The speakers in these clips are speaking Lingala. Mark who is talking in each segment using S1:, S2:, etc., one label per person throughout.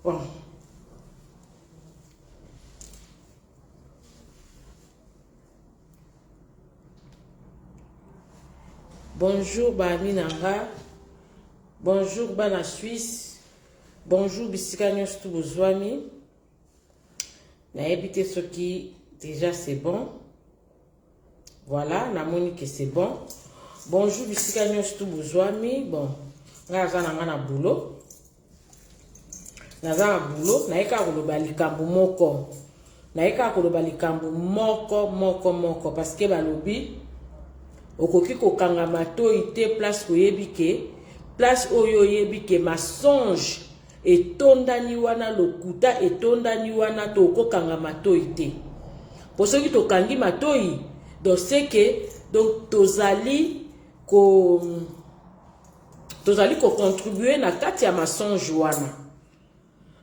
S1: Bon. Bonjour ba amis na nga. Bonjour bana Suisse. Bonjour bisika nyonso tu bozwami. Nayebi te soki déjà c'est bon. Voilà, namoni que c'est bon. Bonjour bisika nyonso tu bozwami. Bon, nga aza na nga na boulot. Naza na boulot, naye kaka koloba likambo moko. Naye kaka koloba likambo moko moko moko parce que balobi okoki kokanga matoyi te place oyebi ke place oyo oyebi ke mensonge etondani wana lokuta etondani wana tokokanga matoyi te po soki tokangi matoyi donc c'est que donc tozali ko tozali ko contribuer na kati ya mensonge wana.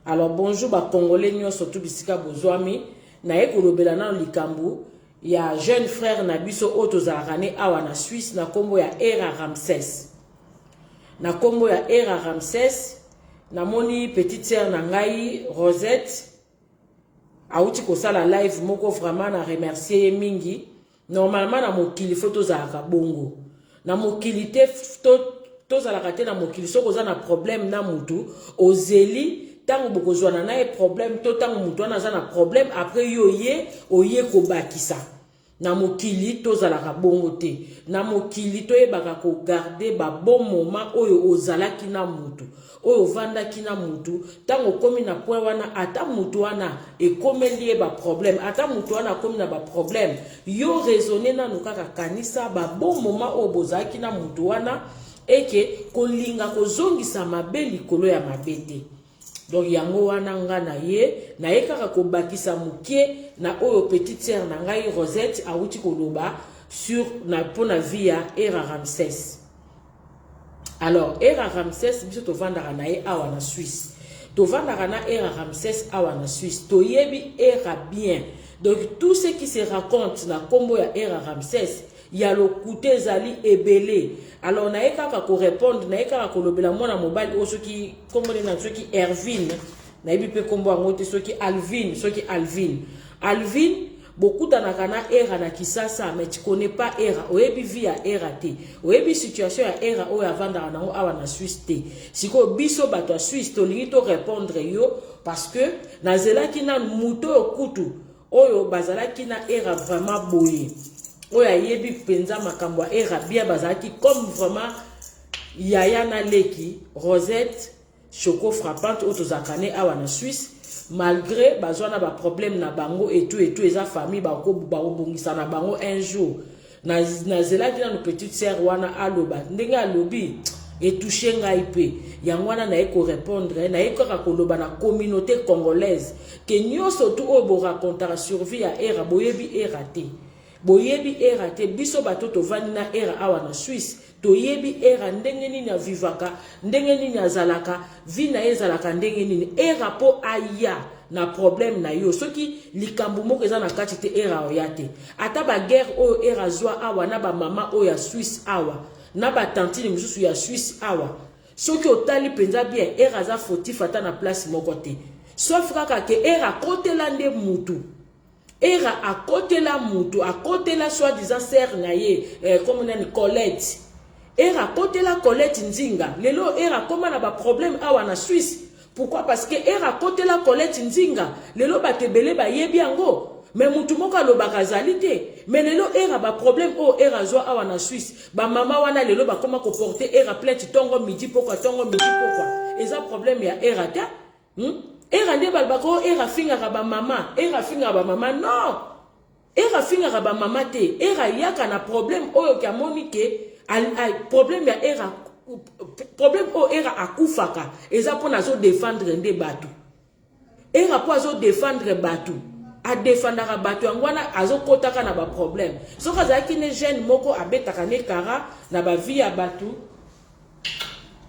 S1: Alors bonjour ba congolais nyonso tout bisika bozwami, naye kolobela nano likambo ya jeune frère na biso oyo tozalaka ne awa na Suisse na kombo ya Era Ramses. Na kombo ya Era Ramses, namoni petite sœur na ngai Rosette awuti kosala live moko vraiment na remercier ye mingi. Normalement na mokili faut tozalaka bongo. Na mokili te to tozalaka te na mokili soki oza na problème na mutu ozeli ntango bokozwana na ye problème to ntango mutu wana aza na problème après yo ye oye kobakisa. Na mokili tozalaka bongo te. Na mokili toyebaka kogarde ba bon moment oyo ozalaki na mutu. Oyo ovandaki na mutu, tango okomi na point wana ata mutu wana ekomeli ye ba problème, ata mutu wana akomi na ba problème, yo raisonner nanu kaka kanisa ba bon moment oyo bozalaki na mutu wana et que kolinga kozongisa mabe likolo ya mabe te. Donc yango wana nga na ye, na ye kaka kobakisa mukie na oyo petite sœur na ngai Rosette awuti koloba sur na pona vie ya Era Ramsès. Alors Era Ramsès biso tovandaka na ye awa na Suisse. Tovandaka na Era Ramsès awa na Suisse. Toyebi Era bien. Donc tout ce qui se raconte na kombo ya Era Ramsès ya lokuta ezali ebele. Alors na ye kaka ko répondre, na ye kaka kolobela mwana mobali oyo soki kombo nde na soki Ervin, nayebi pe kombo yango te soki Alvin, soki Alvin. Alvin Bokutanaka na Era na Kisasa mais tu connais pas Era, oyebi vie ya Era te, oyebi situation ya Era oyo avandaka nango awa na Suisse te. Sikoyo biso bato ya Suisse tolingi to repondre yo parce que nazelaki nanu moto oyo kutu oyo bazalaki na Era vraiment boye oyo ayebi mpenza makambo ya Era bien, bazalaki comme vraiment yaya na leki Rosette Choco frappante oyo tozalaka ne awa na Suisse malgré bazwa na ba problème na bango et tout et tout eza famille bako bakobongisa na bango un jour nazelaki nanu petite sœur wana aloba ndenge alobi etouche ngai mpe yango wana naye korépondre naye kaka koloba na communauté congolaise ke nyonso tu oyo boracontaka survie ya era boyebi era te Boyebi Era te, biso bato tovandi na Era awa na Suisse, toyebi Era ndenge nini avivaka, ndenge nini azalaka, vie na ye ezalaka ndenge nini. Era po aya na problème na yo, soki likambo moko eza na kati te, Era oya te. Ata ba guerre oyo Era azwa awa na ba mama oyo ya Suisse awa, na ba tantine mosusu ya Suisse awa, soki otali penza bien, Era aza fautif ata na place moko te. Sauf kaka ke Era akotela nde mutu. Era akotela mutu, akotela soit disant sœur na ye, eh, comme nani Colette. Era akotela Colette Nzinga. Lelo Era akoma na ba problème awa na Suisse. Pourquoi? Parce que Era akotela Colette Nzinga. Lelo bato ebele bayebi yango. Mais mutu moko alobaka azali te. Mais lelo Era ba problème oyo Era azwa awa na Suisse. Ba mama wana lelo bakoma ko porter Era plainte tongo midi pokwa tongo midi pokwa. Eza problème ya Era te. Hmm? Era nde balobaka oh Era afingaka ba mama, Era afingaka ba mama. Non! Era afingaka ba mama te. Era ayaka na problème oyo ke amoni ke problème ya Era problème oyo Era akufaka eza mpona azo défendre nde bato. Era mpo azo défendre bato adefendaka bato yango wana azokotaka na baproblème. Soki azalaki ne jeune moko abetaka ne kara na bavie ya bato.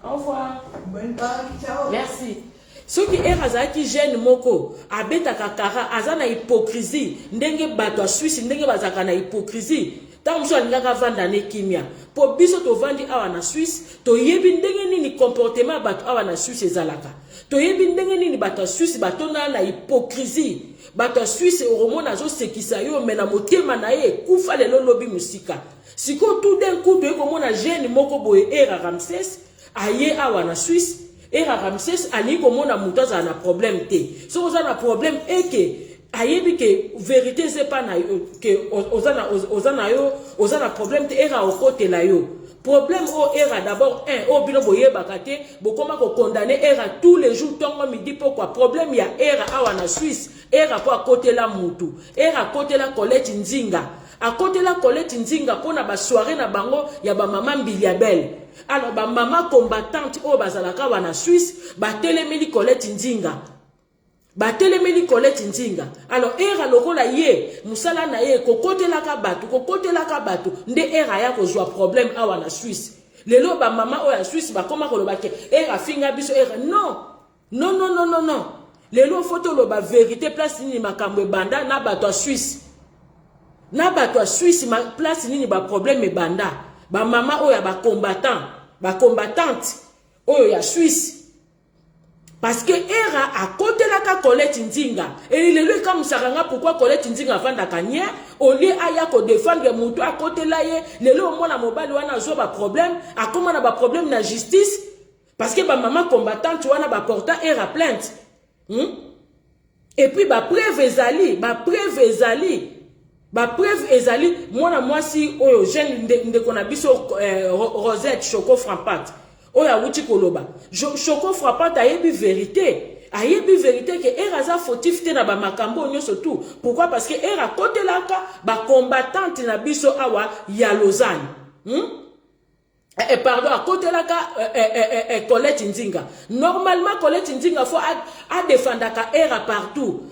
S1: Au revoir.
S2: Bonne ciao.
S1: Merci. Soki era azalaki jeune moko abetaka kara aza na hypocrisie ndenge bato ya Suisse ndenge bazalaka na hypocrisie ntango mosusu alingaka avanda ne kimia mpo biso tovandi awa na Suisse toyebi ndenge nini. comportement ya bato awa na Suisse ezalaka. Toyebi ndenge nini bato ya Suisse batondana na hypocrisie. Bato ya Suisse, okomona azosekisa yo, mais na motema na ye ekufa lelo lobi mosika. Sikoyo, tout d'un coup, toye komona jeune moko boye, Era Ramses, aye awa na Suisse. Era Ramses alingi komona moto azala na problème te. Soki oza na problème, eke ayebi ke vérité eza epa na yo, ke oza na yo, oza na problème te. Era okotela yo problème oyo. Era d'abord un oyo bino boyebaka te, bokóma kocondamner Era tous les jours, ntongo, midi, pokwa. Problème ya Era awa na Suisse, Era mpo akotela mutu, Era akotela Colette Nzinga. Akotela Colette Nzinga mpona basoirée na bango ya bamama Mbilia Bel. Alors bamama combattante oyo bazalaka awa na Suisse batelemeli Colette Nzinga, batelemeli Colette Nzinga. Alors Era, lokola ye mosala na ye kokotelaka bato, kokotelaka bato, nde Era aya kozwa problème awa na Suisse. Lelo bamama oyo ya Suisse bakóma koloba ke Era afinga biso. Era, non, non, non, non, non, non. Lelo faut toloba vérité. Place nini makambo ebanda na bato ya Suisse? Na bato ya Suisse, place nini baproblème ebanda? Bamama oyo ya bacombattant, bacombattante oyo ya Suisse, parce que Era akotelaka Colette Nzinga. Eli lelo ekamusaka nga pourquoi Colette Nzinga avandaka nye olie aya kodéfendre moto akotela ye. Lelo omona mobali wana azwa baproblème, akóma na baproblème na justice, parce que bamama combattante wana baporta Era plainte, Et puis bapreuve ezali, bapreuve ezali, bapreuve ezali. Mwana mwasi oyo jeune, ndeko na biso Rosette Choco Frappante oyo awuti koloba, Choco Frappante ayebi vérité, ayebi vérité ke Era aza fautif te na bamakambo oyo nyonso tout. Pourquoi? Parce que Era akotelaka bacombattante na biso awa ya Lausanne, Pardon, akotelaka Colette Nzinga. Normalement Colette Nzinga faut adefendaka Era partout,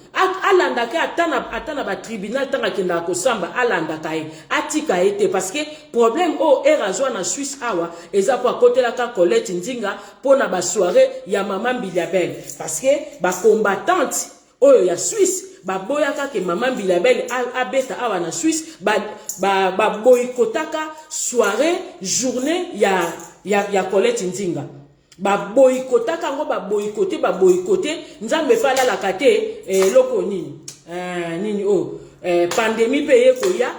S1: alandaka ata na batribunal. Ntango akendaka kosamba, alandaka ye, atika ye te, parce que problème oyo Era azwa na Suisse awa eza po akotelaka Colette Nzinga mpo na basoirée ya mama Mbilia Bel, parce que bacombattante oyo ya Suisse baboyaka ke mama Mbilia Bel abeta awa na Suisse. Baboyikotaka ba soirée, journée ya Colette Nzinga, baboyikotaka yango, baboyikote, baboyikote. Nzambe efe alalaka te. Eloko nini, nini oyo, pandémie mpe eye koya.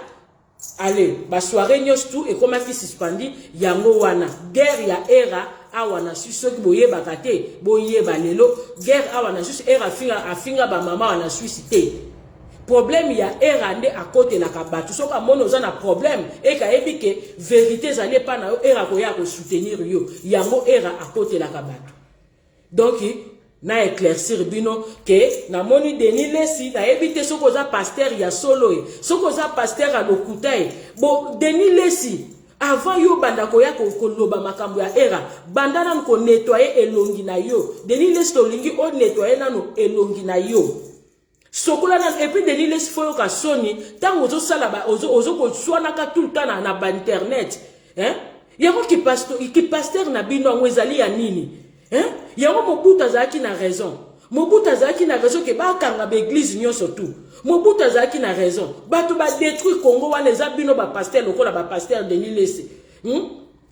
S1: Ale basoirée nyonso tu ekomaki suspendu. Yango wana guerre ya Era awa na Suisse. Soki boyebaka te, boyeba lelo. Guerre awa na Suisse, Era afinga, afinga bamama awa na Suisse te. Problème ya Era nde akotelaka bato. Soki amoni oza na problème, eke ayebi ke vérité ezali epa na yo, Era koya kosoutenir yo. Yango Era akotelaka bato. Donc na éclaircir bino ke namoni Denis Lesi, nayebi te soki oza pasteur ya solo ye, soki oza pasteur ya lokuta ye. Bo Denis Lesi, avant yo banda koya koloba makambo ya Era, banda nanu konettoyer elongi na yo. Denis Lesi, tolingi onettoyer nanu elongi na yo, sokola nanu. Et puis Denis Lesi, faut yoka soni ntango ozosala, ozokoswanaka tout le temps na bainternet, hein? Yango kipasteur na bino yango ezali ya nini, hein? Yango Mobutu azalaki na raison, Mobutu azalaki na raison ke bakanga baéglise nyonso tu. Mobutu azalaki na raison. Bato badétruire Congo wana eza bino bapasteur, lokola bapasteur Denis Lesi,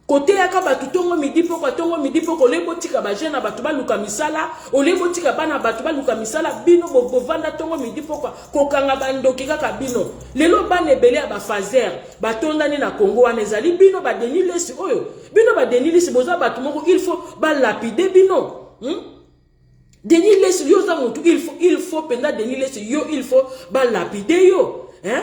S1: Koteyaka bato ntongo, midi, pokwa, ntongo, midi, pokwa. Olie botika bajeune na bato baluka misala, olie botika bana bato baluka misala. Bino bovanda ntongo, midi, pokwa, kokanga bandoki kaka bino. Lelo bana ebele ya bafaser batondani na Congo wana ezali bino baDenis Lesi oyo. Bino baDenis Lesi boza bato moko, il faut balapider bino, Denis Lesi, yo oza motu, il faut mpenza, Denis Lesi, yo il faut balapider yo, hein?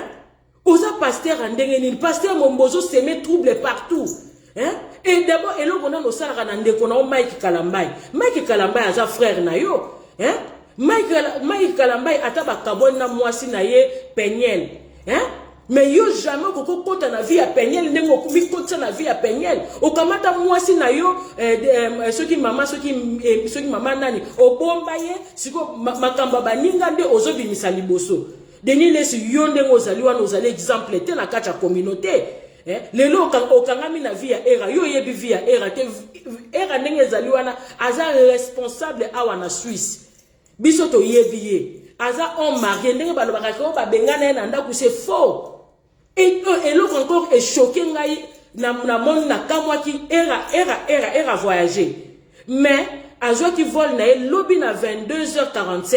S1: Oza pasteur ya ndenge nini? Pasteur mombo ozosemer trouble partout, hein? Et d'abord eloko nano osalaka na ndeko na yo Mike Kalambai. Mike Kalambai aza frère na yo, hein? Mike Kalambai, ata bakabwani na mwasi na ye Peniel, hein? Mais yo jamais okoki okota na vie ya Peniel ndenge omikotisa na vie ya Peniel. Okamata mwasi na yo, soki mama, soki mama nani, obomba ye. Sikoyo makambo ya baninga nde ozobimisa liboso. Denis Lesi, yo ndenge ozali wana, ozali exemple te na kati ya communauté. Lelo okangami na vie ya Era. Yo oyebi vie ya Era te. Era ndenge ezali wana, aza responsable awa na Suisse. Biso toyebi ye, aza homme marié. Ndenge balobaka ke oyo babengana ye na ndako, c'est faux. Eloko encore echoquer ngai, namoni, nakamwaki, Era, Era, Era, Era voyage. Mais azwaki vol na ye lobi na 22h45,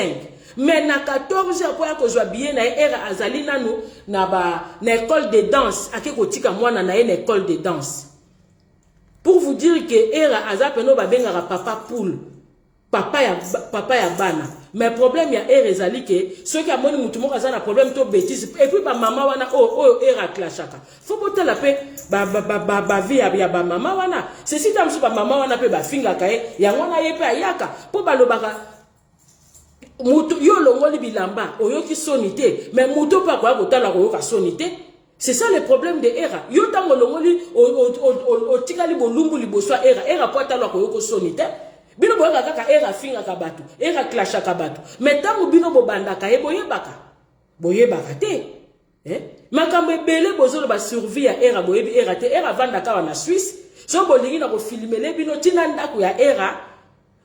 S1: mais na 14h mpo ya kozwa billet na ye, Era azali nanu na, ba, na école de danse, ake kotika mwana na ye na école de danse. Pour vous dire que Era aza pene babengaka papa poule, papa ya bana. Mais problème ya Era ezali ke soki amoni mutu moko aza na problème to bétise, et puis bamama wana oyo Era clashaka, faut botala mpe bavie ya bamama wana. Ceci ta mosusu bamama wana mpe bafingaka ye, yango wana ye mpe ayaka mpo balobaka mutu yo olongoli bilamba, oyoki soni te, mais mutu mpe akoya kotala, koyoka soni te. C'est ça le problème de Era. Yo ntango olongoli, otikali bolumbu liboso ya Era, Era po atala, koyoka soni te. Bino boyoka kaka Era afingaka bato, Era clashaka bato, mais ntango bino bobandaka ye, boyebaka te, eh? Makambo ebele bozoloba sur vie ya Era, boyebi Era te. Era avandaka awa na Suisse. So bolingi na kofilmele bino ntina ndako ya Era,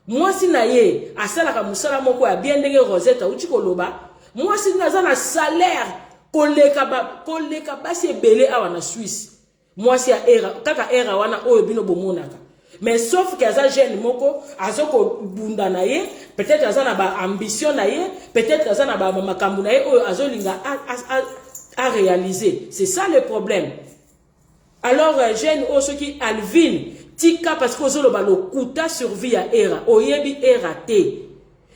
S1: mwasi na ye asalaka mosala moko ya bien. Ndenge Rosette auti koloba, mwasi nde aza na salaire koleka basi ebele awa na Suisse, mwasi ya Era. Kaka Era wana oyo bino bomonaka, mais sauf ke aza jeune moko aza kobunda na ye, peut-être aza na baambition na ye, peut-être aza na bamakambo na ye oyo azolinga a réaliser. C'est ça le problème. Alors jeune oyo soki Alvin, tika, parce que ozoloba lokuta sur vie ya Era, oyebi Era te.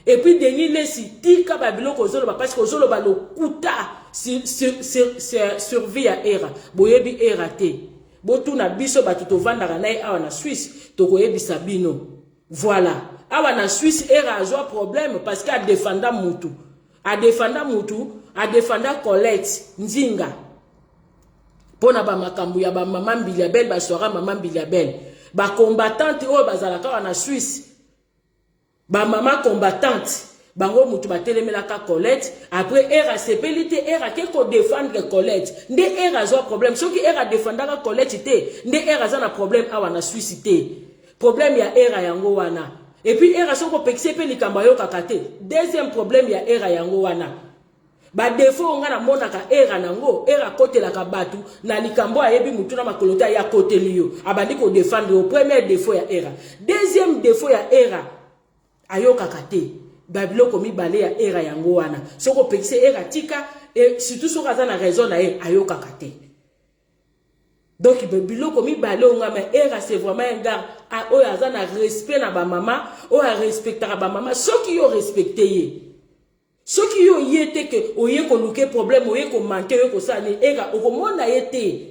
S1: Et puis Denis Lesi, tika babiloko ozoloba, parce que ozoloba lokuta sur vie ya Era, boyebi Era te. Botuna biso bato tovandaka na ye awa na Suisse, tokoyebisa bino. Voilà, awa na Suisse Era azwa problème parce que adefanda mutu, adefanda mutu, adefanda Colette Nzinga mpo na bamakambo ya bamama Mbiliabel, baswara mama Mbiliabel, bacombattante oyo bazalaka awa na Suisse, bamama combattante, bango mutu batelemelaka Colette. Après Era asepeli te, Era ake kodefendre Colette, nde Era azwa problème. Soki Era adefendaka Colette te, nde Era aza na problème awa na Suisse te. Problème ya Era yango wana. Et puis Era, soki opekisi mpe likambo, ayokaka te. Deuxième problème ya Era yango wana. Badéfauts oyo nga namonaka Era nango, Era akotelaka bato na likambo ayebi mutu na makolo te, aye akoteli yo, abandi kodefendre yo. Premier défaut ya Era. Deuxième défaut ya Era, ayokaka te. Babiloko mibale ya Era yango wana. Soki opekisi Era tika, e, surtout soki aza na raison na ye, ayokaka te. Donc biloko mibale oyo nga. Mais Era, c'est vraiment un gars oyo aza na respect na bamama, oyo arespectaka bamama. Soki yo respecte ye, soki yo ye te ke oye koluke problème, oye komanquer, oye kosala nini, Era okomona ye te.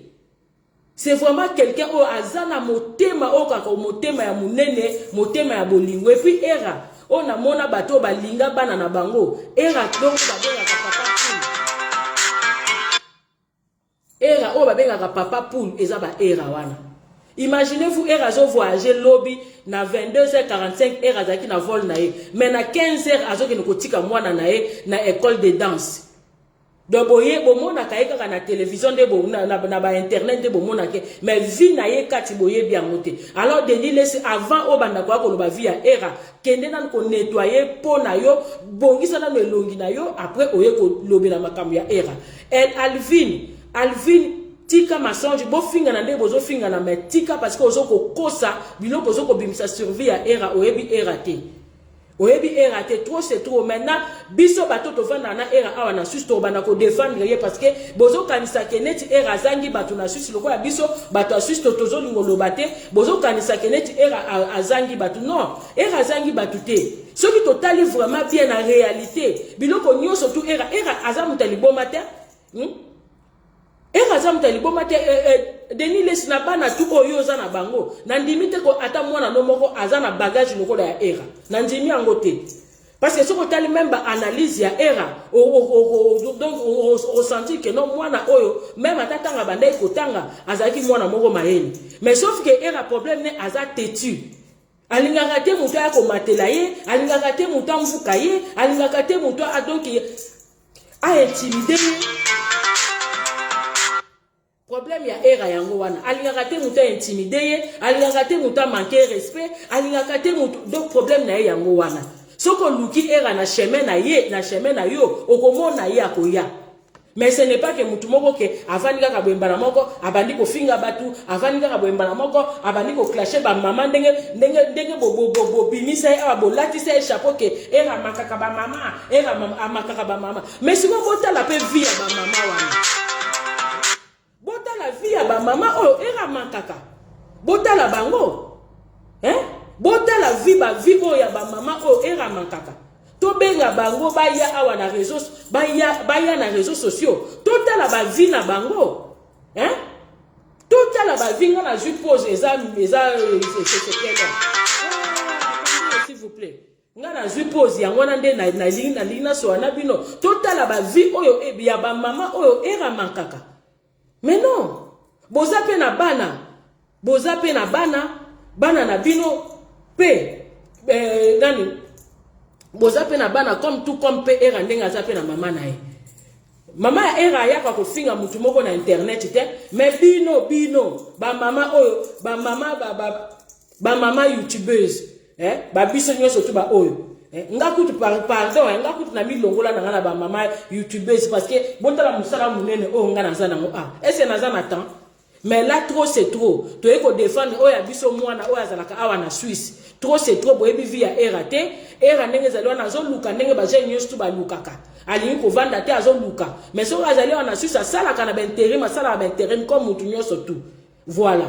S1: C'est vraiment quelqu'un oyo aza na motema oyo kaka motema ya monene, motema ya bolingo. Et puis Era oyo namona bato oyo balinga bana na bango, Era donc babengaka papa poule. Era oyo babengaka papa poule eza baera wana. Imaginez-vous, Era azovoyage lobi na 22h45, Era azalaki na vol na ye, mais na 15h azokende kotika mwana na ye na école de danse. Donc boye bomonaka ye kaka na télévision nde na bainternet nde bomonaka, mais vie na ye kati boyebi yango te. Alors Denis Lesi, avant oyo bandako ya koloba vie ya Era, kende nanu konettoyer mpo na yo, bongisa nanu elongi na yo, après oye kolobela makambo ya Era. El Alvin, Alvin, tika mensonge. Bofingana nde bozofingana, mais tika, parce que ozo kokosa biloko, ozo kobimisa sur vie ya Era, oyebi Era te, oyebi Era te. Trop c'est trop. Maintenant biso bato tovandaka na Era awa na Suisse, tobanda kodefendre ye, parce que bozokanisa ke neti Era azangi bato na Suisse lokola biso bato ya Suisse tozolinga oloba te. Bozokanisa ke neti Era azangi bato. Non, Era azangi bato te. Soki totali vraiment bien na réalité, biloko nyonso tu Era, Era aza moto ya liboma te, Era aza moto ya liboma te. Denis Lesi, na bana tu oyo oza na bango, nandimi te ko ata mwana no moko aza na bagage lokola ya Era. Nandimi yango te, parce que soki otali même baanalyse ya Era, donc osentir ke non, mwana oyo, même ata ntango abandaki kotanga, azalaki mwana moko mayele. Mais sauf ke Era, problème ne aza têtu, alingaka te moto aya komatela ye, alingaka te moto amvuka ye, alingaka te moto donc aintimide ye. Problème ya Era yango wana. Alingaka te moto aintimide ye, alingaka te moto amanquer respect, alingaka te moto. Donc problème na ye yango wana. Soki oluki Era na chemin na ye, na chemin na yo, okomona ye akoya. Mais ce n'est pas que mutu moko ke avandi kaka boye mbala moko abandi kofinga bato, avandi kaka boye mbala moko abandi koclasher bamama. Ndenge ndenge ndenge bobimisa ye awa, bolatisa ye chapeau ke eramakaka bamama, eramakaka bamama. Mais sikoyo botala mpe vie ya bamama wana, botala vie ya bamama oyo eramakaka, botala bango, hein? Botala vie, bavie oyo ya bamama oyo eramakaka. Tobenga bango baya awa na réseau, baya, baya na réseaux sociaux, totala bavie na bango, hein? Totala bavie. Nga nazwi pause, eza s'il vous plaît, nga nazwi pause yango wana nde nalingi nasola na bino. Totala bavie oyo ya bamama oyo eramakaka. Mais non, boza mpe na bana, boza mpe na bana, bana na bino mpe nani, boza mpe na bana comme tout comme mpe Era ndenge aza mpe na mama na ye. Mama ya Era ayaka kofinga mutu moko na internet te. Mais bino, bino bamama oyo, bamama bamama youtubeuse, eh? Babiso nyonso tu baoyo, eh? Nga kutu, pardon, eh? Nga kutu na milongola na nga na bamama youtubeuse, parce que botala mosala monene oyo nga naza nango. Ah, ese naza na temps, mais là, trop c'est trop. Toye kodéfendre oyo ya biso mwana oyo azalaka awa na Suisse. Trop c'est trop. Boyebi vie ya Era te. Era ndenge ezali wana, azoluka ndenge bajeune nyonso tu balukaka. Alingi kovanda te, azoluka. Mais soki azali awa na Suisse, asalaka na baintérim, asalaka baintérim comme mutu nyonso tu. Voilà.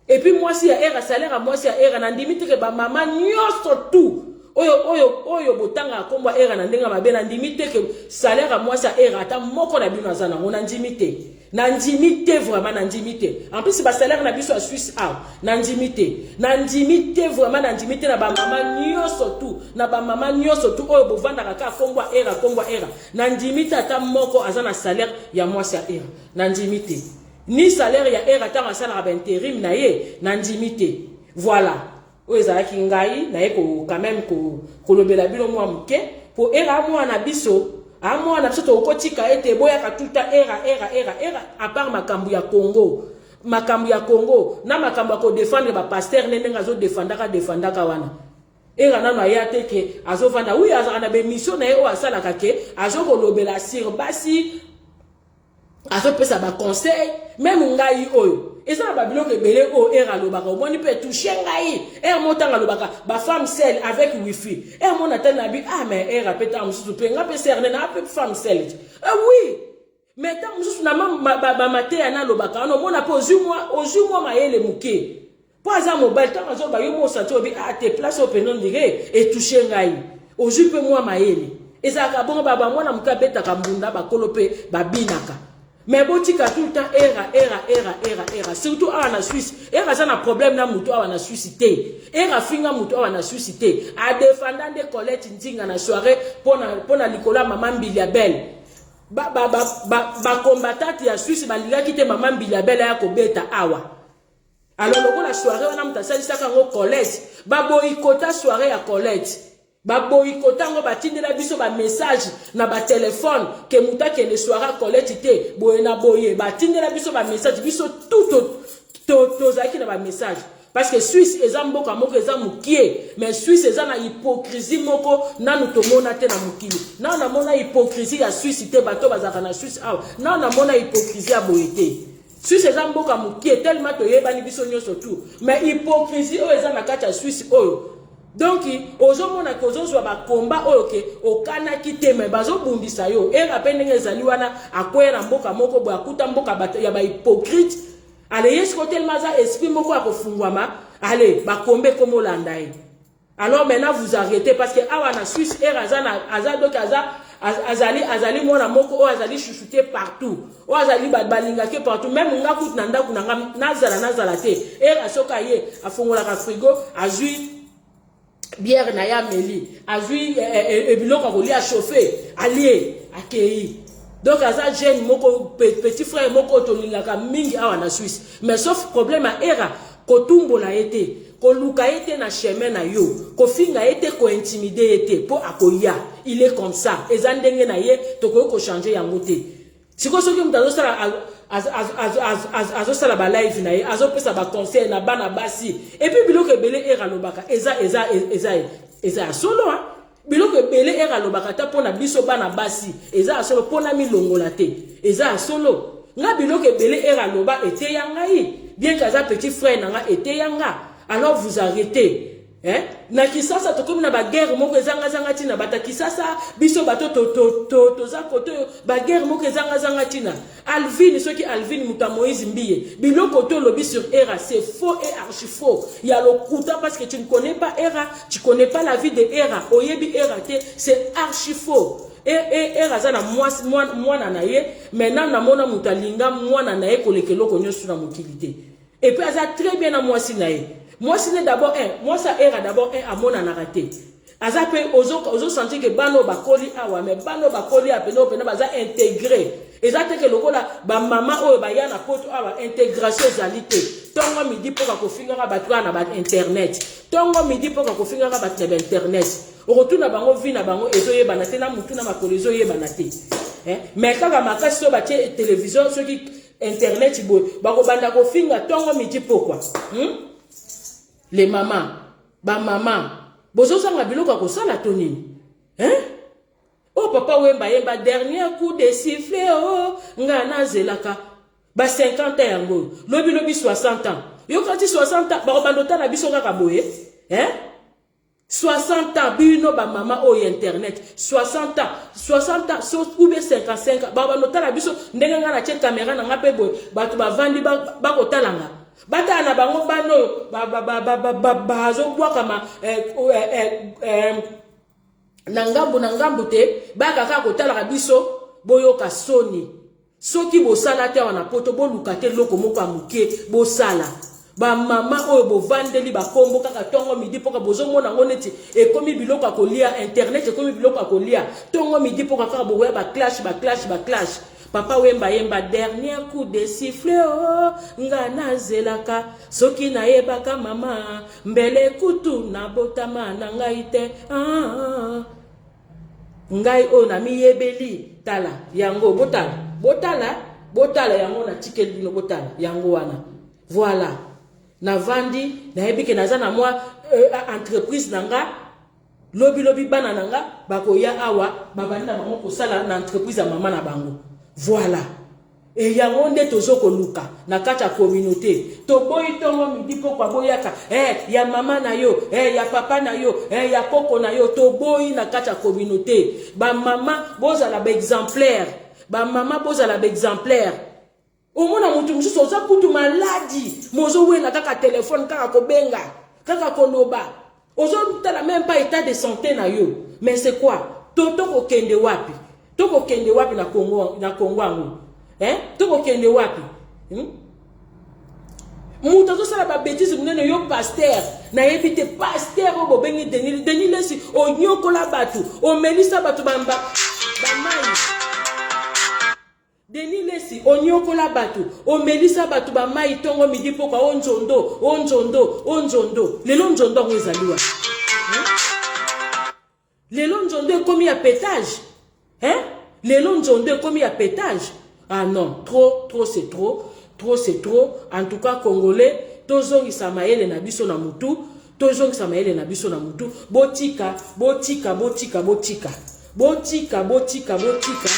S1: Et puis mwasi ya Era, salaire ya mwasi ya Era, nandimi te ke bamama nyonso tu oyo botangaka nkombo ya Era na ndenge mabe, nandimi te ke salaire ya mwasi ya Era ata moko na bino aza nango. Nandimi te, nandimi te, vraiment nandimi te. En plus, basalaire na biso ya Suisse awa, nandimi te, nandimi te, vraiment nandimi te. Na bamama nyonso tu, na bamama nyonso tu oyo bovandaka kaka nkombo ya Era, nkombo ya Era, nandimi te ata moko aza na salaire ya mwasi ya Era. Nandimi te, ni salaire ya Era ntango asalaka baintérim na ye, nandimi te. Voilà, oyo ezalaki ngai naye ko quand même kolobela bino mwa moke, mpo Era mwana biso, amwana biso, tokotika ete boyaka tuta Era, Era, Era, Era. À part makambo ya Congo, makambo ya Congo na makambo ya kodéfendre bapasteur, nde ndenge azodéfendaka, défendaka wana, Era nano aya te ke azovanda. Wi, azalaka na baémission na ye oyo asalaka ke azokolobela sur basi, azopesa baconseil. Même ngai oyo, eza na babiloko ebele oyo Ere alobaka, omoni mpe touche ngai. Ere mo ntango alobaka bafemme seule avec wifi, ere mo natali na bi: ah, mais ere ape ntango mosusu mpe nga mpe serne na ape femme seule. Eh oui, mais ntango mosusu na bamateya nalobaka wana, omona mpe ozwi mwa mayele moke, mpo aza mobali. Ntango azoba, yo mo osanti obi: ah te, place oyo mpenza ondire etouche ngai. Ozwi mpe mwa mayele. Ezalaka bongo, bamwana moke abetaka mbunda, bakolo mpe babinaka. Mais botika tout le temps Era, Era, Era, Era, Era. Surtout awa na Suisse, Era aza na problème na motu awa na Suisse te. Era afinga motu awa na Suisse te. Adéfenda nde Colette Nzinga na soirée mpo na likolo ya mama Mbili ya Bele. Bacombattante ya Suisse balingaki te mama Mbili ya Bele aya kobeta awa. Alors lokola soirée wana moto asalisaka yango Colette, baboyikota soirée ya Colette, baboyikota yango, batindela biso bamessage na batelefone ke moto akende soirée ya Colette te, boye na boye. Batindela biso bamessage, biso tout tozalaki na bamessage, parce que Suisse eza mboka moko eza mokie, mais Suisse eza na hypocrisie moko nanu tomona te na mokili. Nanu namona hypocrisie ya Suisse te. Bato bazalaka na Suisse awa, nanu namona hypocrisie ya boye te. Suisse eza mboka mokie, tellement toyebani biso nyonso tu, mais hypocrisie oyo eza na kati ya Suisse oyo, donc ozomona ke ozozwa bakomba oyo ke okanaki te, me bazobundisa yo. Era mpe ndenge ezali wana, akwea na mboka moko boye, akuta mboka ya bahypocrite. Ale ye siko telema aza esprit moko ya kofungwama, ale bakombe ekomolanda ye. Alors maintenant, vous arrêtez, parce que awa na Suisse, Era aza na aza donc aza azali mwana moko oyo azali chouchouté partout, oyo azali balingaki partout. Même nga kutu na ndako na nga, nazala te, Era soki aye, afungolaka frigo, azwi bière na ye, ameli, azwi biloko ya kolia, chauffe, alie, akei. Donc aza jeune moko, petit frère moko oyo tolingaka mingi awa na Suisse. Mais sauf problème ya Era, kotumbola ye te, koluka ye te na chemin na yo, kofinga ye te, kointimider ye te, mpo akoya. Il est comme ça, eza ndenge na ye, tokoki kochanger yango te. Sikoyo soki moto azosala balive na ye, azopesa baconseil na bana basi, et puis biloko ebele Era alobaka eza ya solo. Biloko ebele Era alobaka ata mpo na biso bana basi eza ya solo, mpo na milongola te eza ya solo. Nga biloko ebele Era aloba eteya ngai, bien que aza petit frère na nga, eteya nga. Alors vous arrêtez. Eh? Na Kisasa tokomi na baguerre moko ezangazanga ntina. Bato ya Kisasa, biso bato toza kote oyo, baguerre moko ezangazanga ntina. Alvine, soki Alvine moto ya Moïse Mbiye, biloko to olobi sur Era, c'est faux et archi faux, ya lokuta, parce que tu ne connais pas Era, tu connais pas la vie de Era, oyebi Era te, c'est archi faux. Era aza na mwana na ye. Maintenant namona moto alinga mwana na ye koleka eloko nyonso na mokili te. Et puis aza très bien na mwasi na ye. Mwasi ne d'abord un, mwasi ya Era d'abord un amonanaka te. Aza mpe ozosentir ke bana oyo bakoli awa, mais bana oyo bakoli awa pene oyo pene baza intégré. Eza te ke lokola bamama oyo baya na Poto awa, intégration ezali te. Ntongo midi mpoka kofingaka bato kaka na bainternet, ntongo midi mpoka kofingaka bato na bainternet. Okotuna bango, vie na bango ezoyebana te, na mutu na makolo ezoyebana te, eh? Mais kaka makasi so batie télévision, soki internet boye, bakobanda kofinga ntongo midi pokwa, Les mama, bamama bozozanga biloko ya kosala to nini, hein? Oyo Papa Wemba yemba, dernier coup de sifflet. O nga nazelaka ba 50 ans yango oyo, lobilobi 60 ans. Yokati 60 ans, bakobanda otala biso kaka boye, hein? 60 ans, bino bamama oyo internet, 60 ans, 60 ans ou bien 55 ans, bakobanda otala biso ndenge ngai natie caméra na nga mpe boye, bato bavandi bakotala nga, batala na bango. Bana oyo bazobwakama na ngambu na ngambu te, bayaka kaka kotalaka biso. Boyoka soni. Soki bosala te awa na Poto, boluka te eloko moko ya moke bosala. Bamama oyo bovandeli bakombo kaka ntongo midi mpoka, bozomona yango neti ekomi biloko ya kolia. Internet ekomi biloko ya kolia, ntongo midi mpoka kaka bokoya baclash, baclash, baclash. Papa Wemba yemba, dernier coup de sifflet. O nga nazelaka, soki nayebaka mama, mbele kutu nabotama na ngai te. Ah, ngai oyo namiyebeli. Tala yango, botala, botala, botala yango, natikeli bino, botala yango wana. Voilà, navandi, nayebi ke naza na mwa entreprise na nga. Lobilobi bana na nga bakoya awa, babandi na bango kosala na entreprise ya mama na bango. Voilà, e yango nde tozo koluka na kati ya communauté. Toboyi ntongo midi pokwa boyaka ya mama na yo, ya papa na yo, ya koko na yo. Toboyi na kati ya communauté. Bamama bozala baexemplaire, bamama bozala baexemplaire. Omona motu mosusu oza kutu maladi, mozowela kaka telefone, kaka kobenga, kaka koloba, ozotala même pas état de santé na yo. Mais c'est quoi? To tokokende wapi? Tokokende wapi na Congo, na Congo yango, hein? Tokokende wapi, Moto azosala babêtises monene, yo pasteur, nayebi te, pasteur oyo bobengi Denis Lesi, onyokola bato, omelisa bato bamai. Denis Lesi, onyokola bato, omelisa bato bamai ntongo midi pokwa. O nzondo, o nzondo, o nzondo. Lelo nzondo yango ezali wapi, Lelo nzondo ekomi ya pétage, hein? Lelo nzondo ekomi ya pétage. Ah non, trop, trop c'est trop, trop c'est trop. En tout cas congolais, tozongisa mayele na biso na mutu, tozongisa mayele na biso na mutu. Botika, botika, botika, botika, botika, botika, botika,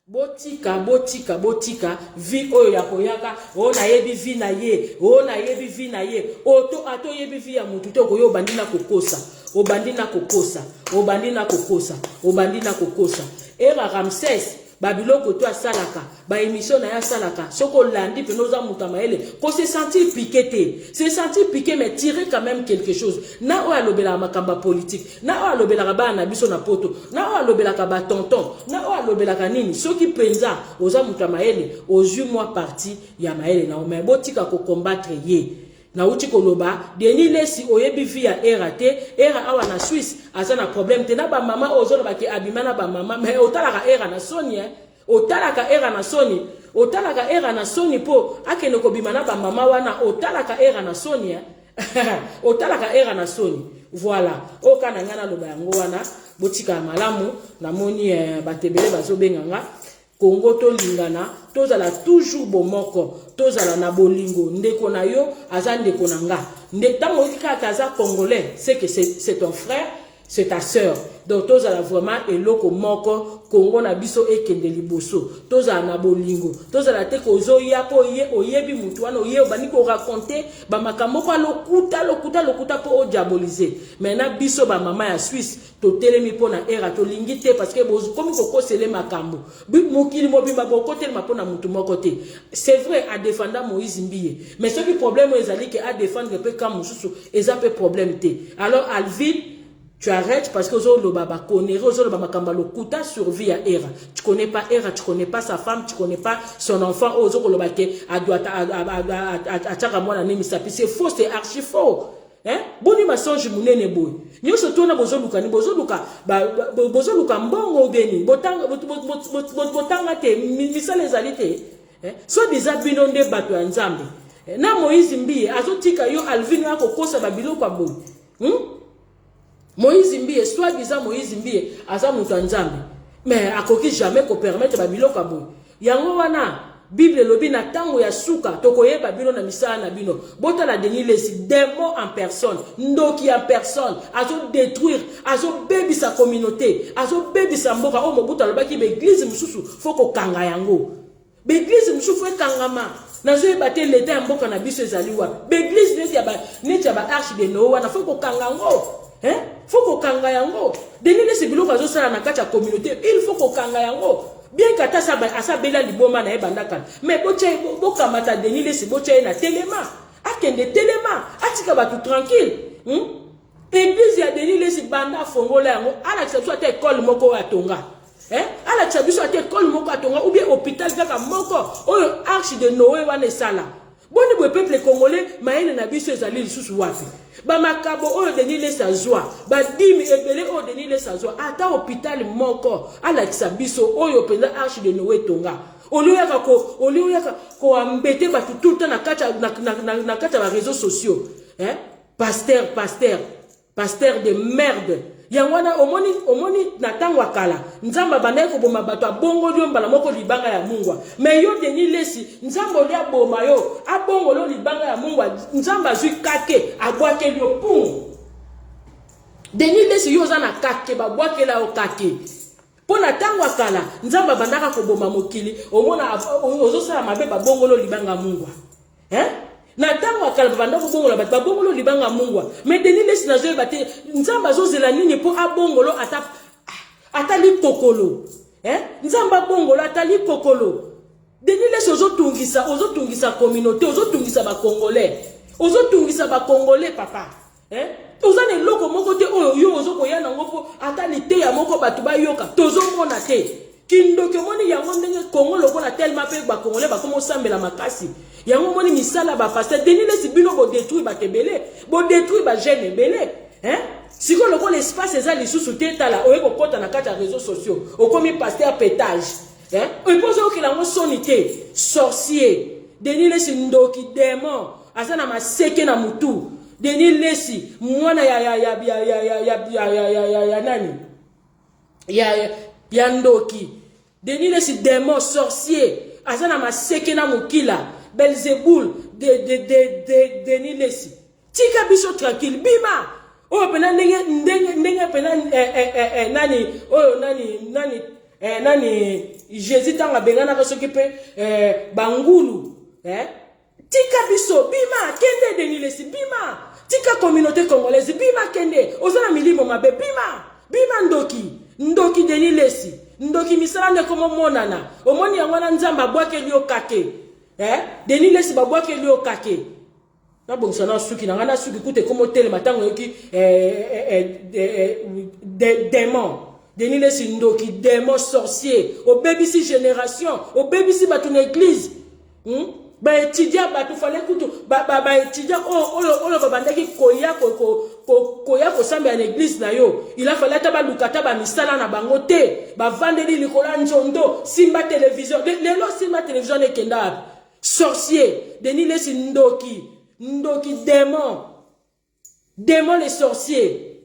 S1: botika, botika, botika vie oyo ya koyaka. Oyo nayebi vie na ye, oyo nayebi vie na ye, oto ata oyebi vie ya motu te, okoya obandi na kokosa, obandi na kokosa, obandi na kokosa, obandi na kokosa. Era Ramses, babiloko to asalaka, baémission na ye asalaka, soki olandi mpena, oza moto ya mayele, kose sentir piqué te, se sentir piqué, mais tirer quand même quelque chose. Na oyo alobelaka makambo ya politique, na oyo alobelaka bana na biso na Poto, na oyo alobelaka batonton, na oyo alobelaka nini, soki mpenza oza moto ya mayele, ozwi mwa parti ya mayele na yo. Mais botika kocombattre ye. Nauti koloba, Denis Lesi, oyebi vie ya Era te. Era awa na Suisse aza na problème te na bamama oyo ozolobaki abima na bamama. Mais otalaka Era na soni, eh? Otalaka Era na soni, otalaka Era na soni mpo akende kobima na bamama wana. Otalaka Era na soni, eh? Otalaka Era na soni. Voilà, oyo kaka na ngai naloba yango wana. Botikala malamu. Namoni bato ebele bazobenga nga. Kongo, tolingana, tozala toujours bomoko, tozala na bolingo. Ndeko na yo aza ndeko na nga. Nde ntango oyoki kaka aza congolais, c'est que c'est ton frère, c'est ta sœur. Donc tozala vraiment eloko moko, Congo na biso ekende liboso. Tozala na bolingo, tozala te kozoya mpo ye oyebi mutu wana, oye obandi koraconter bamakambo moko lokuta, lokuta, lokuta mpo odiaboliser. Maintenant biso bamama ya Suisse totelemi mpo na era, tolingi te, parce que bokomi kokosele makambo. Mokili mobimba bokotelema mpo na mutu moko te. C'est vrai, adefenda Moïse Mbiye, mais soki problème oyo ezali ke adefendre mpe ka mosusu, eza mpe problème te. Alors Alvin, tu arrêtes, parce que ozoloba baconneries, ozoloba makambo ya lokuta sur vie ya Era. Tu connais pas Era, tu connais pas sa femme, tu connais pas son enfant. Oyo ozokoloba ke atiaka mwana ne misapi, c'est faux, c'est archi faux, hein? Boni mensonge monene boye nyonso tona? Bozoluka ni bozoluka, bozoluka mbongo beni botanga te, misala ezali te. So diza bino nde bato ya Nzambe na Moïse Mbiye azotika yo Alvin oyo akokosa babiloko ya boye, Moïse Mbiye, soit disant Moïse Mbiye aza moto ya Nzambe, mais akoki jamais kopermettre babiloko ya boye. Yango wana Bible elobi na ntango ya suka tokoyeba bino na misala na bino. Botala Denis Lesi, démon en personne, ndoki en personne, azodétruire, azobebisa communauté, azobebisa mboka. Oyo Mobutu alobaki, baéglise mosusu faut kokanga yango, baéglise mosusu faut ekangama. Nazoyeba te leta ya mboka na biso ezali wapi. Baéglise neti ya baarche de Noé wana, faut kokanga yango, hein? Faut kokanga yango. Denis Lesi, biloko azosala na kati ya communauté, il faut kokanga yango. Bien que ata asabela liboma na ye banda kala, mais bokamata Denis Lesi, botya ye na telema, akende telema, atika bato tranquille, Église ya Denis Lesi, banda afongola yango, alakisa biso ata ekole moko oyo atonga, eh? Alakisa biso ata ekole moko atonga, ou bien hôpital kaka moko oyo arche de Noé wana esala. Boni boye, peuple congolais, mayele na biso ezali lisusu wapi? Bamakabo oyo Denis Lesi azwa, badîmes ebele oyo Denis Lesi azwa, ata hôpital moko alakisa biso oyo mpenza arche de Noé etonga. Olie oyaka koambete bato tout le temps na kati ya baréseaux sociaux, hein? Pasteur, pasteur, pasteur de merde. Yango wana omoni, omoni na ntango ya kala Nzambe abandaki koboma bato, abongoli yo mbala moko libanga ya mungwa. Mais yo Denis Lesi, Nzambe oli aboma yo, abongoli yo libanga ya mungwa, Nzambe azwi kake, abwakeli yo pum. Denis Lesi, yo oza na kake, babwakela yo kake. Mpo na ntango ya kala Nzambe abandaka koboma mokili, omona ozosala mabe, babongoli yo libanga mungwa, hein? Na ntango ya kala babanda kobongola bato, babongolo libanga mungwa. Mais Denis Lesi, nazoyeba te Nzambe azozela nini mpo abongolo ata likokolo, eh? Nzambe abongolo ata likokolo. Denis Lesi, ozotungisa, ozotungisa communauté, ozotungisa bacongolais, ozotungisa bacongolais, papa, eh? Oza na eloko moko te oyo yo ozokoya nango mpo ata liteya moko bato bayoka, tozomona te. Kindoki, omoni yango ndenge Kongo lokola telema mpe bacongolais bakoma osambela makasi. Yango omoni misala bapasteur Denis Lesi, bino bodétruire bato ebele, bodétruire bajeune ebele, hein? Sikoyo lokola espace eza lisusu te, tala oye kokɔta na kati ya réseaux sociaux, okomi pasteur pétage, hein? Epo ozokela yango soni te. Sorcier Denis Lesi, ndoki, démon, aza na maseke na mutu. Denis Lesi, mwana ya ya ya ya ya ya ya ya ya ya nani, ya ndoki. Denis Lesi, démon, sorcier, aza na maseke na mokila, Belzebul de Denis Lesi, tika biso tranquille. Bima oyo mpena ndenge ndenge ndenge mpena eh, nani oyo, nani nani, nani, Jésus ntango abenganaka soki mpe bangulu, eh? Tika biso, bima, kende. Denis Lesi, bima, tika communauté congolaise, bima, kende. Oza na milimo mabe, bima, bima. Ndoki, ndoki Denis Lesi, ndoki, misala nde komomonana. Omoni yango wana Nzambe abwakeli yo kake, eh? Denis Lesi, babwakeli yo kake. Nabongisa na suki na ngai, na suki kuta ekoma otelema ntango oyoki démon Denis Lesi, ndoki, démon, sorcier. Obebisi génération, obebisi bato na église, Baétudiant, bato fale kutu baétudiant oyo babandaki koya kosambela na église na yo, il a fallu ata baluka ata bamisala na bango te, bavandeli likolo ya nzondo, simba télévision. Lelo simba télévision ekenda wapi? Sorcier Denis Lesi, ndoki, ndoki, démon, démon les sorciers.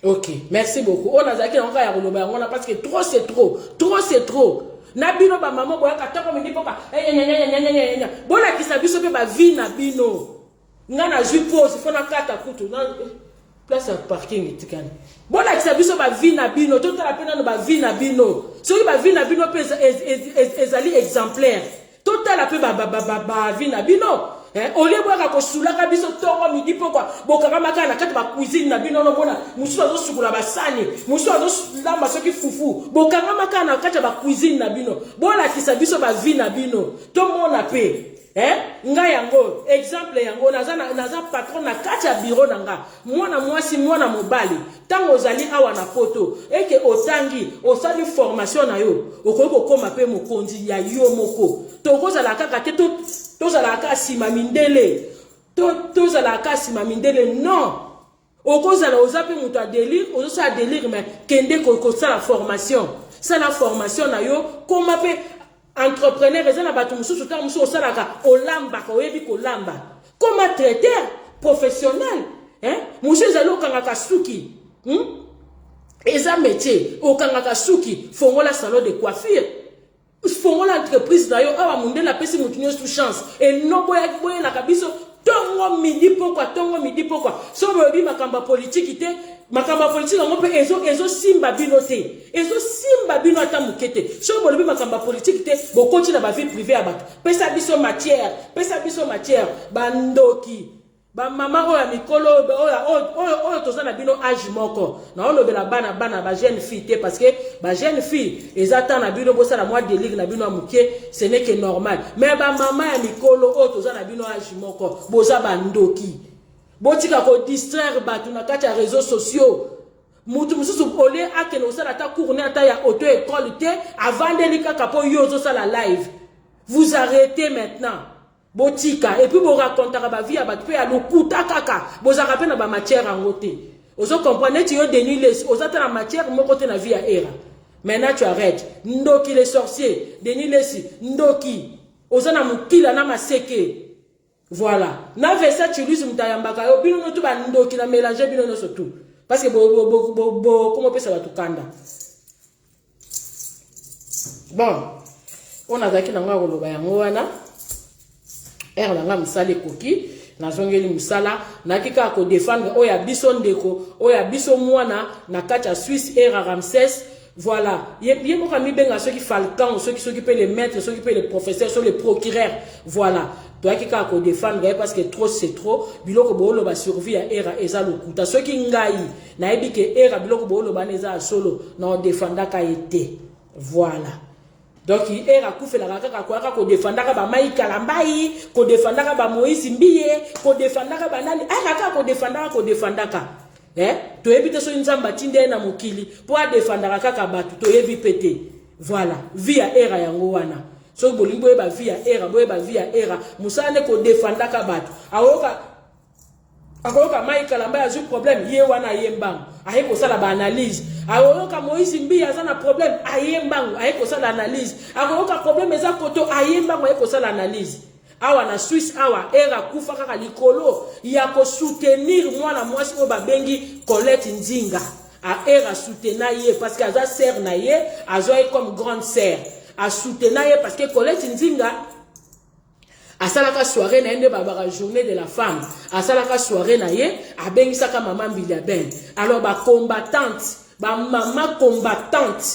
S1: Ok, merci beaucoup. Oyo nazalaki nango kaka ya koloba yango wana, parce que trop c'est trop, trop c'est trop. Na bino bamama boyaka ntongo midi mpoka enyanyanyanyanyanya, bolakisa biso mpe bavie na bino. Nga nazwi pause mpo nakata kutu na place ya parking etikali. Bolakisa biso bavie na bino, totala mpe nano bavie na bino. Soki bavie na bino mpe ezali exemplaire, totala mpe bavie na bino. Olie boyaka kosulaka biso ntongo midi pokwa, bokangama kaka na kati bacuisine na bino. Nomona mosusu azosukola basani, mosusu azolamba soki fufu. Bokangama kaka na kati ya bacuisine na bino. Bolakisa biso bavie na bino, tomona mpe. Ngai yango exemple yango, naza patron na kati ya bureau na nga. Mwana mwasi, mwana mobali, ntango ozali awa na Poto, eke otangi, osali formation na yo, okoki kokóma mpe mokonzi ya yo moko. Tokozala kaka te, tozalaka kaka nsima mindele, tozalaka kaka nsima mindele. Non, okozala oza mpe moto ya délire, ozosala délire, mais kende kosala formation, sala formation na yo, koma mpe entrepreneur. Eza na bato mosusu, ntango mosusu osalaka, olambaka, oyebi kolamba, koma traiteur professionnel, hein? Mosusu ezali okangaka suki, Eza métier, okangaka suki, fongola salon de coiffure, fongola entreprise na yo. Awa mondele apesi motu nyonso chance. Eno boyelaka biso ntongo midi pokwa, ntongo midi pokwa. So boyebi makambo ya politiki te, makambo ya politiki yango mpe ezosimba bino te, ezosimba bino ata moke te. Soki bolobi makambo ya politiki te, bokoti na bavie privée ya bato. Pesa biso matière, pesa biso matière. Bandoki, bamama oyo ya mikolo oyo toza na bino age moko. Naolobela bana, bana bajeune fille te, parce que bajeune fille eza temps na bino bosala mwa délire na bino ya moke, ce n'est que normal. Mais bamama ya mikolo oyo toza na bino age moko, boza bandoki. Botika kodistraire bato na kati ya réseaux sociaux. Mutu mosusu olie akende kosala ata cours ne ata ya auto école te, avandeli kaka mpo yo ozosala live. Vous arrêtez maintenant, botika. Et puis boracontaka bavie ya bato mpe ya lokuta kaka, bozalaka mpe na bamatière yango te. Ozocomprendre neti yo Denis Lessie, oza te na matière moko te na vie ya Era. Maintenant tu arrêtes. Ndoki, les sorciers, Denis Lessie, ndoki, oza na mokila na maseke. Voilà, na Vesa Chiluse, moto ayambaka yo, bino nyonso bandoki na mélange, bino nyonso tout, parce que bokoma opesa bato kanda. Bon, oyo nazalaki nango ya koloba yango wana. Heure na nga mosala ekoki, nazongeli mosala. Nayaki kaka kodefendre oyo ya biso ndeko, oyo ya biso mwana na kati ya Suisse, Era Ramses. Voilà, ye moko amibenga soki falcon, soki mpe le maître, soki mpe le professeur, soki le procureur. Voilà, toyaki kaka kodefendre ye parce que trop, c'est trop. Biloko booloba sur vie ya Era eza lokuta. Soki ngai nayebi ke Era, biloko booloba wana eza ya solo, na odefendaka ye te. Voilà, donc Era akufelaka kaka koyaka kodefendaka bamai Kalambai, kodefendaka bamoïse Mbiye, kodefendaka banani, aka kaka kodefendaka, kodefendaka. Toyebi te soki Nzambe atindi ye na mokili mpo adefendaka kaka bato, toyebi mpe te. Voilà, vie ya Era yango wana. Soki bolingi boyeba vie ya Era, boyeba vie ya Era, mosala nde kodefendaka bato. Akoyoka, akoyoka mai Kalamba azwi problème, ye wana aye mbangu, aye kosala baanalyse. Akoyoka Moïse Mbiye aza na problème, aye mbangu, aye kosala analyse. Akoyoka problème eza koto, aye mbangu, aye kosala analyse. Awa na Suisse awa, Era akufa kaka likolo ya kosoutenir mwana mwasi oyo babengi Colette Nzinga. Era soutena ye parce que aza sœur na ye, azwa ye comme grande sœur, asoutena ye parce que Colette Nzinga asalaka soirée na ye nde babaka Journée de la femme. Asalaka soirée na ye, abengisaka mama Mbilia Ben. Alors bacombattante, bamama combattante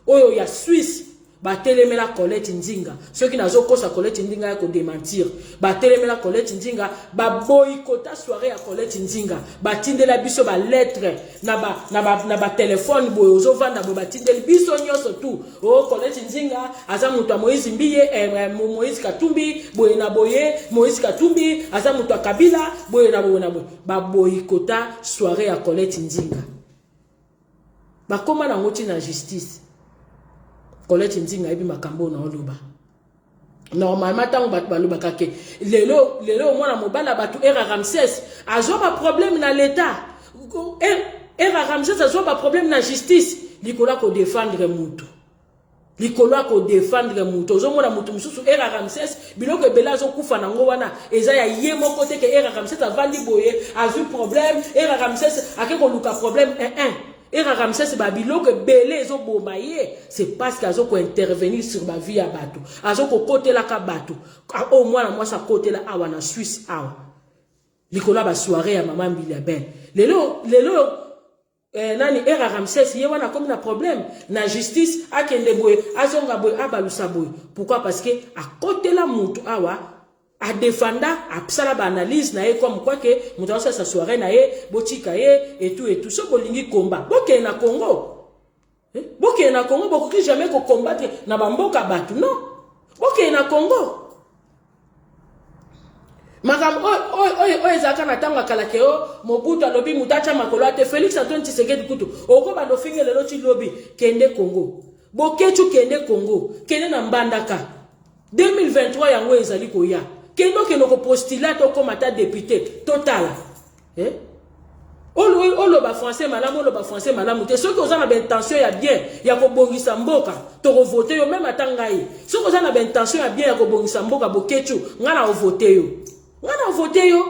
S1: oyo ya Suisse batelemela Colette Nzinga. Soki nazokosa, Colette Nzinga ya kodémentir. Batelemela Colette Nzinga, baboyikota soirée ya Colette Nzinga, batindela biso balettre na batelefone boye, ozovanda boye, batindeli biso nyonso tu o oh, Colette Nzinga aza moto ya Moïse Mbiye, Moïse Katumbi, boye na boye, Moïse Katumbi aza moto ya Kabila, boye na boye na boye. Baboyikota soirée ya Colette Nzinga, bakóma nango ntina justice. Colette Nzinga ayebi makambo oyo naoloba. Normalement, ntango bato balobaka ke lelo lelo omwana mobali ya bato Era Ramses azwa baproblème na l'État, Era Ramses azwa baproblème na justice likolo ya kodefendre mutu, likolo ya kodefendre moto. Ozomona moto mosusu, Era Ramses, biloko ebele azokufa nango wana eza ya ye moko te. Ke Era Ramses avandi boye, azwi problème, Era Ramses ake koluka problème 1. Era Ramsès ba biloko ebele ezoboma ye, c'est parce que azo ko intervenir sur ba vie ya bato, azo kokotelaka bato. Oyo mwana mwasi akotela awa na Suisse awa likolo ya ba soirée ya mama Mbilia Bel. Lelo lelo nani Era Ramsès ye wana akomi na problème na justice, akende boye, azonga boye, abalusa boye. Pourquoi? Parce que akotela mutu awa, adefanda, asala baanalyse na ye comme quoi que moto azosalisa soirée na ye, botika ye et tout et tout. So bolingi komba, bokende na Congo, eh? Bokende na Congo. Bokoki jamais kocombattre na bamboka bato, non. Bokende na Congo. Makambo oyo ezalaka na ntango ya kala ke o Mobutu alobi moto atya makolo ate. Félix Antoine Tshisekedi kutu okobanda ofinge lelo ti lobi. Kende Congo, Boketshu, kende Congo, kende na Mbandaka. 2023 yango ezali koya, kende, okende kopostuler, ata okóma ata député, totala, eh? Oloba français malamu, oloba français malamu te, soki oza na baintention ya bien ya kobongisa mboka, tokovote yo. Même ata ngai, soki oza na baintention ya bien ya kobongisa mboka, Boketshu, ngai na ovote yo, ngai na ovote yo.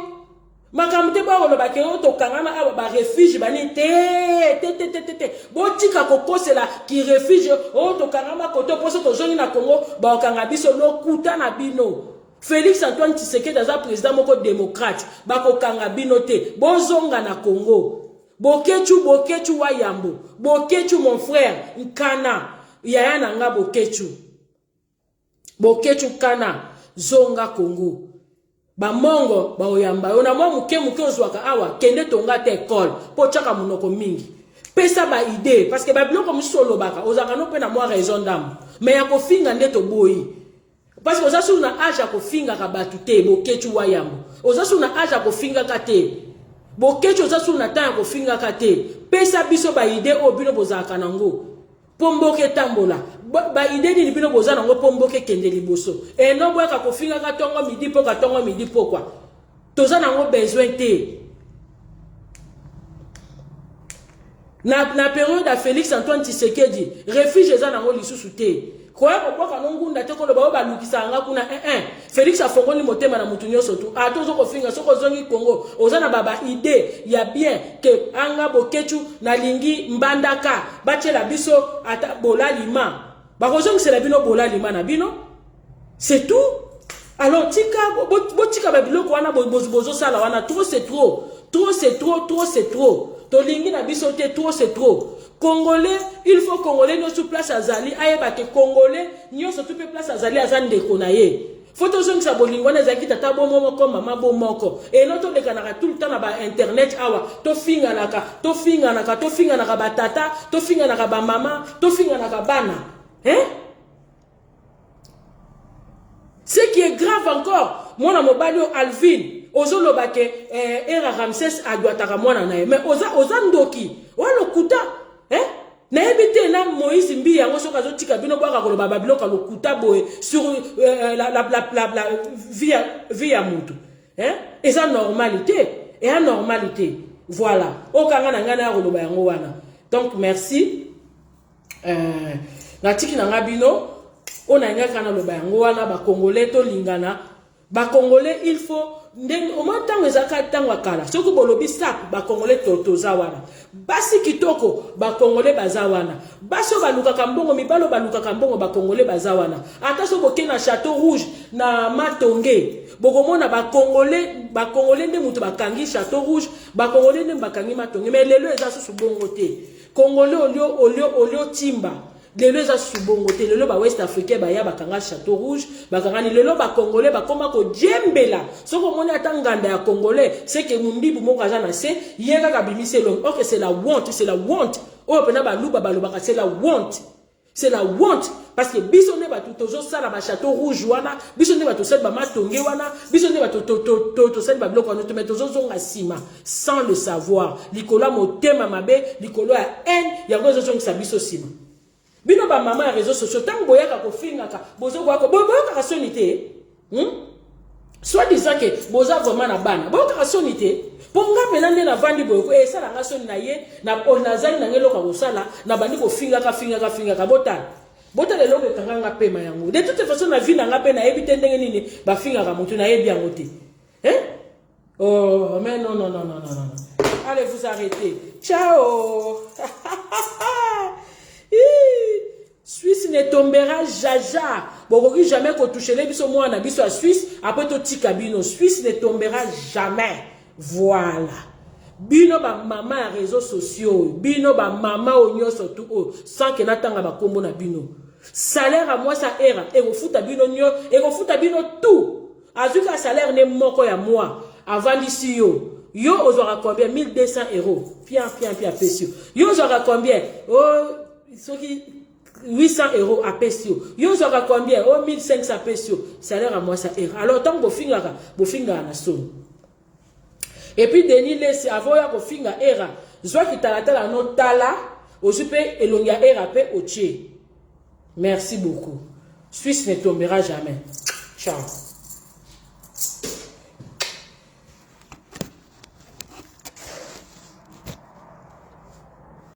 S1: Makambo te bakoloba ke oyo tokangama awa, barefuge bani te te te te te te. Botika kokosela ki refuge oyo tokangama kote mposo tozongi na Congo, bakokanga biso. Lokuta na bino. Félix Antoine Tshisekedi aza président moko démocrate, bakokanga bino te. Bozonga na Congo. Boketshu, Boketshu wa yambo, Boketshu mon frère, nkana yaya na nga, Boketshu, Boketshu kana, zonga Congo. Bamongo baoyamba yo na mwa moke moke ozwaka awa. Kende tonga te ekole mpo otyaka monoko mingi, pesa baidée, parce que babiloko mosusu olobaka, ozalaka no mpe na mwa raison ndambo, mais ya kofinga nde toboyi, parce que oza suru na age ya kofingaka bato te. Boketshu wa yambo, oza suru na age ya kofingaka te. Boketshu, oza suru na temps ya kofingaka te. Pesa biso baidée oyo bino bozalaka nango mpo mboka etambola. Baidée nini bino boza nango mpo mboka ekende liboso? Eno boyaka kofingaka ntongo midi poka, ntongo midi pokwa, toza nango besoin te. Na période ya Félix Antoine Tshisekedi, refuge eza nango lisusu te. Koya kobwaka no ngunda te, koloba oyo balukisaka nga kuna 1 Félix afongoli motema na mutu nyonso tu. Ata ozo kofinga, soki ozongi Congo, oza na baidée ya bien ke anga Boketshu nalingi Mbandaka batiela biso ata bolalima, bakozongisela bino bolalima na bino, c'est tout. Alors tika, botika babiloko wana bozosala wana. Trop c'est trop, trop c'est trop, trop c'est trop. Tolingi na biso te, trop c'est trop. Congolais, il faut Congolais nyonso place azali ayeba ke Congolais nyonso tu mpe place azali aza ndeko na ye. Faut tozongisa bolingo wana ezalaki tata bo moko, mama bo moko. Eno tolekanaka tout le temps na bainternet awa, tofinganaka, tofinganaka, tofinganaka batata, tofinganaka bamama, tofinganaka bana, hein? Ce qui est grave encore, mwana mobali oyo Alvin, ozoloba ke Era Ramses adwataka mwana na ye, mais oza ndoki oya lokuta, eh? Nayebi te na Moïse Mbi yango soki azotika bino bwaka koloba babiloko ya lokuta boye sur la vie ya motu, hein? Eza normal te, eya normal te. Voilà, okanga na ngai na ya koloba yango wana. Donc merci, natiki na nga bino. Oyo nalingaki naloba yango wana. Bacongolais, tolingana. Bacongolais, il faut ndenge omoi ntango ezalaka ntango ya kala, soki bolobi sap, Bacongolais toza wana. Basi kitoko, Bacongolais baza wana. Basi oyo balukaka mbongo, mibali oyo balukaka mbongo, Bacongolais baza wana. Ata soki bokei na Château Rouge na Matonge, bokomona Bacongolais. Bacongolais nde moto bakangi Château Rouge, Bacongolais nde bakangi Matonge. Mais lelo eza susu bongo te. Congolais olio timba, lelo eza susu bongo te. Lelo bawest africain baya, bakanga Château Rouge, bakangani. Lelo Bacongolais bakóma kodiembela. Soki omoni ata nganda ya Congolais, seke mundibu moko aza na se ye kaka abimisi elongi. Ok, c'est la honte, c'est la honte. Oyo mpena baluba balobaka, c'est la honte, c'est la honte, parce que biso nde bato tozosala bachâteau rouge wana, biso nde bato tosali bamatonge wana, biso nde bato tosali babiloko wana, mais tozozonga nsima sans le savoir, likolo ya motema mabe, likolo ya haine. Yango ezozongisa biso nsima. Bino bamama ya réseaux sociaux, ntango boyaka kofingaka, bozokoyaka, boyokaka soni te, Soit disant ke boza vraiment na bana, boyokaka soni te? Mpo nga mpena nde navandi boye, esalanga soni na ye. Nazali nanga eloko ya kosala, nabandi kofingaka, fingaka, fingaka. Botala, botala eloko ekanga nga pema yango. De toute façon, na vie na nga mpe nayebi te ndenge nini bafingaka motu, nayebi yango te, hein? Oh, mais non, non, non, non, non, non. Allez vous arrêter. Ciao. Suisse ne tombera jaja. Bokoki jamais kotouchele biso mwana biso ya Suisse après totika bino. Suisse ne tombera jamais. Voilà. Bino ba mama ya réseaux sociaux, bino ba mama oyo nyonso tu oyo sans que natanga bakombo na bino. Salaire ya mwasi ya era ekofuta bino nyo, ekofuta bino tout. Azwi ka salaire ne moko ya mois, avandisi yo. Yo ozwaka combien? 1200 euros. Pia pia pia, apesi yo. Yo ozwaka combien? Oh, soki 800 euros, apesi yo. Yo ozwaka combien? Oh, 1500, apesi yo. Salaire ya mwasi ya era. Alors ntango bofingaka, bofingaka na soni. Et puis Denis Lesi, avant oya kofinga era, zwaki talatala no tala, ozwi mpe elongi ya era mpe otie. Merci beaucoup. Suisse ne tombera jamais. Ciao.